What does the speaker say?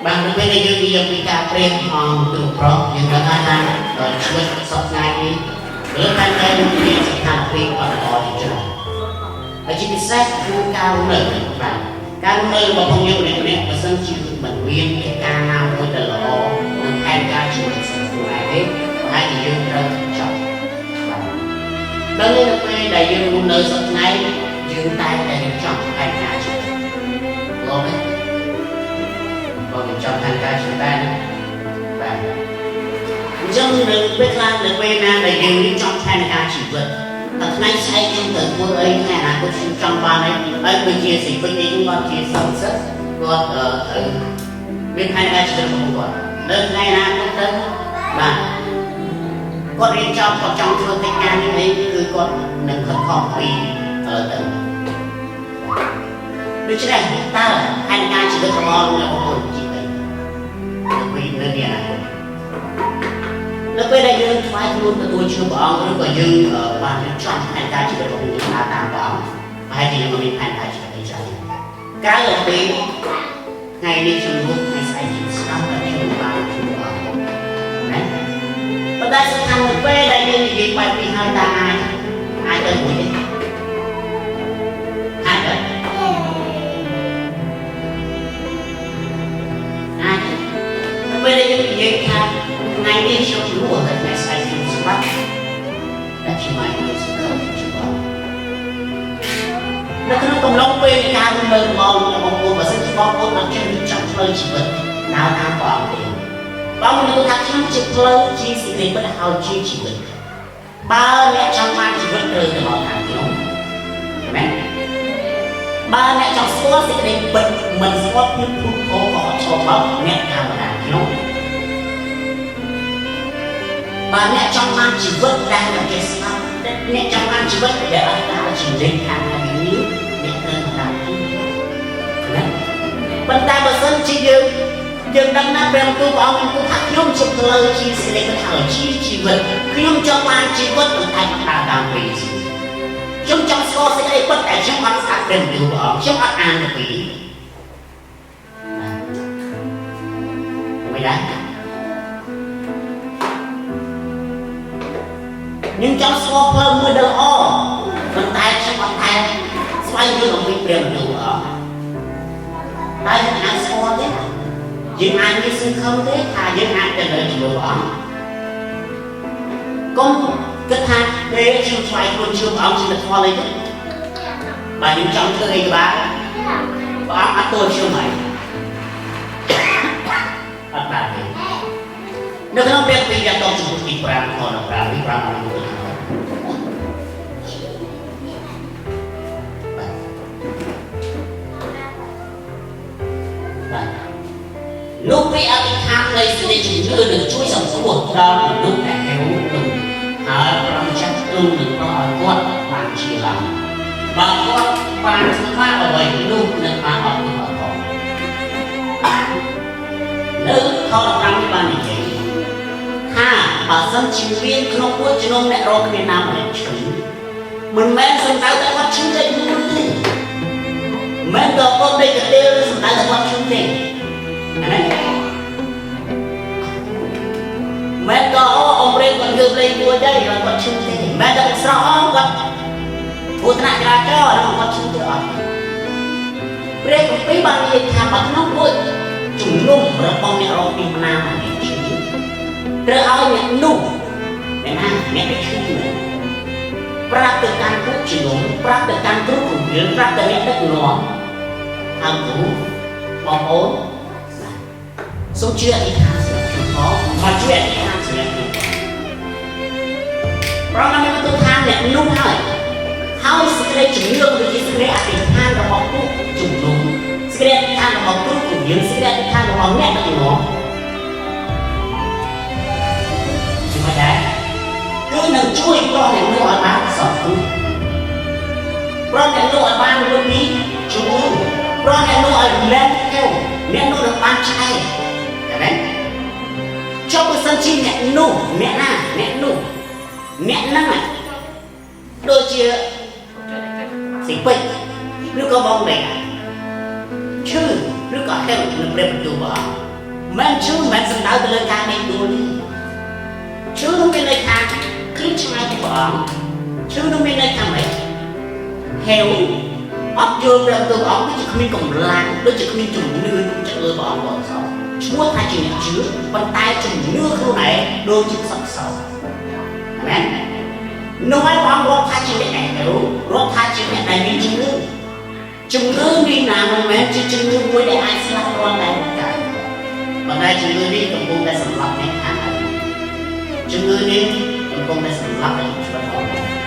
បាទនៅពេលដែលយើងនិយាយពីការព្រះអង្គទ្រង់ប្រោសយើងដឹងហើយថាជីវិតសពថ្ងៃនេះលើតែតែមានស្ថានភាពអត់ល្អជាច្រើនហើយជាពិសេសគឺការរស់នៅបាទការរស់នៅរបស់ផងយើងម្នាក់ៗបើសិនជាមិនមានកិច្ចការណាមួយដែលល្អនិងផែនការជីវិតខ្លួនឯងទេប្រហែលជាយើងត្រូវចប់បាទដល់នៅពេលដែលយើងរស់នៅសពថ្ងៃយើងតែងតែរៀបចំផែនការជីវិតល្អទេ បងរៀបចំផែនការជីវិតដែរណាបាទអញ្ចឹងនៅពេលខ្លះនៅពេលណាដែលយើងរៀបចំផែនការជីវិតតែថ្ងៃស្អែកខ្ញុំត្រូវធ្វើអីថ្ងៃអនាគតខ្ញុំចង់បានអីហើយដូចជាស៊ីពេញនេះគាត់ជាសន្សិតគាត់ត្រូវមានផែនការជីវិតរបស់គាត់នៅថ្ងៃអនាគតទៅបាទគាត់រៀបចំគាត់ចង់ធ្វើកិច្ចការនេះអីគឺគាត់នឹងខិតខំពីឥឡូវទៅដូច្នេះតើផែនការជីវិតរបស់លោកអ្នកបងប្អូនជាអីនៅពេលនៅនេះអនាគតនៅពេលដែលយើងថ្វាយខ្លួនទទួលជឿព្រះអង្គឬក៏យើងបានរៀបចំផែនការជីវិតរបស់យើងដើរតាមព្រះអង្គប្រហែលជាយើងមិនមានផែនការជីវិតអីច្រើនក្រៅអំពីថ្ងៃនេះខ្ញុំរស់ថ្ងៃស្អែកខ្ញុំស្ដាប់តែខ្ញុំបានជួបព្រះអង្គណាប៉ុន្តែសំខាន់នៅពេលដែលយើងនិយាយបែបនេះហើយតើអាចអាចទៅមួយទេអាចទេអាចនៅពេលដែលយើងនិយាយថាថ្ងៃនេះខ្ញុំរស់ហើយថ្ងៃស្អែកខ្ញុំស្លាប់តែខ្ញុំអាចមានសង្ឃឹមជាព្រះនៅក្នុងកំឡុងពេលនៃការរស់នៅរបស់បងប្អូនបើសិនជាបងប្អូនអត់ចេះរៀបចំផ្លូវជីវិតដើរតាមព្រះអង្គទេបងប្អូនថាខ្ញុំជាផ្លូវជាសេចក្តីពិតហើយជាជីវិតបើអ្នកចង់បានជីវិតត្រូវទៅមកតាមខ្ញុំមែនបើអ្នកចង់ស្គាល់សេចក្តីពិតមិនស្គាល់ភាពភូតភរក៏អត់ឈប់បោកអ្នកតាមតាមខ្ញុំបើអ្នកចង់បានជីវិតដែលមិនចេះស្លាប់អ្នកចង់បានជីវិតដែលអត់ដើរជាលេខខាងវិញ្ញាណអ្នកត្រូវតាមខ្ញុំណាប៉ុន្តែបើសិនជាយើងយើងដឹងណាស់ព្រះបន្ទូលព្រះអង្គមានទូលថាខ្ញុំជាផ្លូវជាសេចក្តីពិតហើយជាជីវិតខ្ញុំចង់បានជីវិតប៉ុន្តែមិនដើរតាមព្រះយេស៊ូវខ្ញុំចង់ស្គាល់សេចក្តីពិតតែខ្ញុំអត់ស្ដាប់ព្រះបន្ទូលព្រះអង្គខ្ញុំអត់អានទៅពីមិនដែរខ្ញុំចង់ស្គាល់ផ្លូវមួយដែលល្អប៉ុន្តែខ្ញុំអត់តែស្វែងយល់អំពីព្រះបន្ទូលព្រះអង្គតែយើងអាចស្គាល់ទេយើងអាចមានសង្ឃឹមទេថាយើងអាចទៅនៅជាមួយព្រះអង្គកុំគិតថាពេលខ្ញុំថ្វាយខ្លួនជឿព្រះអង្គជាធម៌អីទេបើខ្ញុំចង់ធ្វើអីក៏បានព្រះអង្គអត់ទោសខ្ញុំហើយអត់បានទេនៅក្នុងព្រះគម្ពីរយ៉ាកុបជំពូកទី5ខ15នេះ5ដល់1បាទបាទលោកព្រះអធិដ្ឋាននៃសេចក្តីជំនឿនឹងជួយសង្គ្រោះដល់មនុស្សដែលហេវនោះហើយព្រះម្ចាស់ទ្រង់នឹងប្រោសឲ្យគាត់បានជាឡើងបើគាត់បានធ្វើបាបអ្វីនោះនឹងបានអត់ទោសអត់ផងនៅខ15នេះបាននិយាយថាបើសិនជាមានក្នុងពួកជំនុំអ្នករកគ្នាណាម្នាក់ឈឺមិនមែនសំដៅតែគាត់ឈឺតែខ្លួនទេមិនដល់គាត់ដេកកទេលឬសំដៅតែគាត់ឈឺទេអានេះមិនដល់អូអមរេគាត់ងើបលេងមួយដែរគាត់ឈឺទេមិនដល់ស្រស់អងគាត់គ្រោះថ្នាក់ចរាចរណ៍ហ្នឹងគាត់ឈឺទេអត់ព្រះគម្ពីរបាននិយាយថាបើក្នុងពួកជំនុំរបស់អ្នករកពីណាម្នាក់ឈឺត្រូវឲ្យអ្នកនោះអ្នកណាអ្នកដែលឈឺនោះប្រាប់ទៅកាន់ពួកជំនុំប្រាប់ទៅកាន់គ្រូគង្វាលប្រាប់ទៅអ្នកដឹកនាំហើយគ្រូបងប្អូនសូមជួយអធិដ្ឋានសម្រាប់ខ្ញុំផងមកជួយអធិដ្ឋានសម្រាប់ខ្ញុំផងប្រងមានបន្ទូលថាអ្នកនោះហើយហើយសេចក្តីជំនឿឬជាសេចក្តីអធិដ្ឋានរបស់ពួកជំនុំសេចក្តីអធិដ្ឋានរបស់គ្រូគង្វាលសេចក្តីអធិដ្ឋានរបស់អ្នកដឹកនាំជាមិនដែរគឺនឹងជួយប្រោះអ្នកនោះឲ្យបានសង្គ្រោះប្រោះអ្នកនោះឲ្យបានរួចពីជំងឺប្រោះអ្នកនោះឲ្យលែងហេវអ្នកនោះនឹងបានឆ្អែតតែមែនចុះបើសិនជាអ្នកនោះអ្នកណាអ្នកនោះអ្នកហ្នឹងដូចជាស៊ីពេជ្រឬក៏បងដេកឈឺឬក៏ហេវនៅព្រះបន្ទូលព្រះអង្គ មិនឈឺមិនសំដៅទៅលើការដេកដួលទេឈឺនោះមានន័យថាឃ្លៀតឆ្ងាយពីព្រះអង្គឈឺនោះមានន័យថាម៉េចហេវអត់យល់ព្រះបន្ទូលព្រះអង្គដូចជាគ្មានកម្លាំងដូចជាគ្មានជំនឿក្នុងចិត្តលើព្រះអង្គបងសោះឈ្មោះថាជាអ្នកជឿប៉ុន្តែជំនឿខ្លួនឯងដូចជាខ្សត់ខ្សោយអាមែននោះហើយព្រះអង្គរាប់ថាជាអ្នកដែលហេវរាប់ថាជាអ្នកដែលមានជំនឿជំងឺនេះណាមិនមែនជាជំងឺមួយដែលអាចស្លាប់រាល់តែកើតប៉ុន្តែជំងឺនេះកំពុងតែសម្លាប់អ្នកខាងឯងជំងឺនេះកំពុងតែសម្លាប់អាយុជីវិតរបស់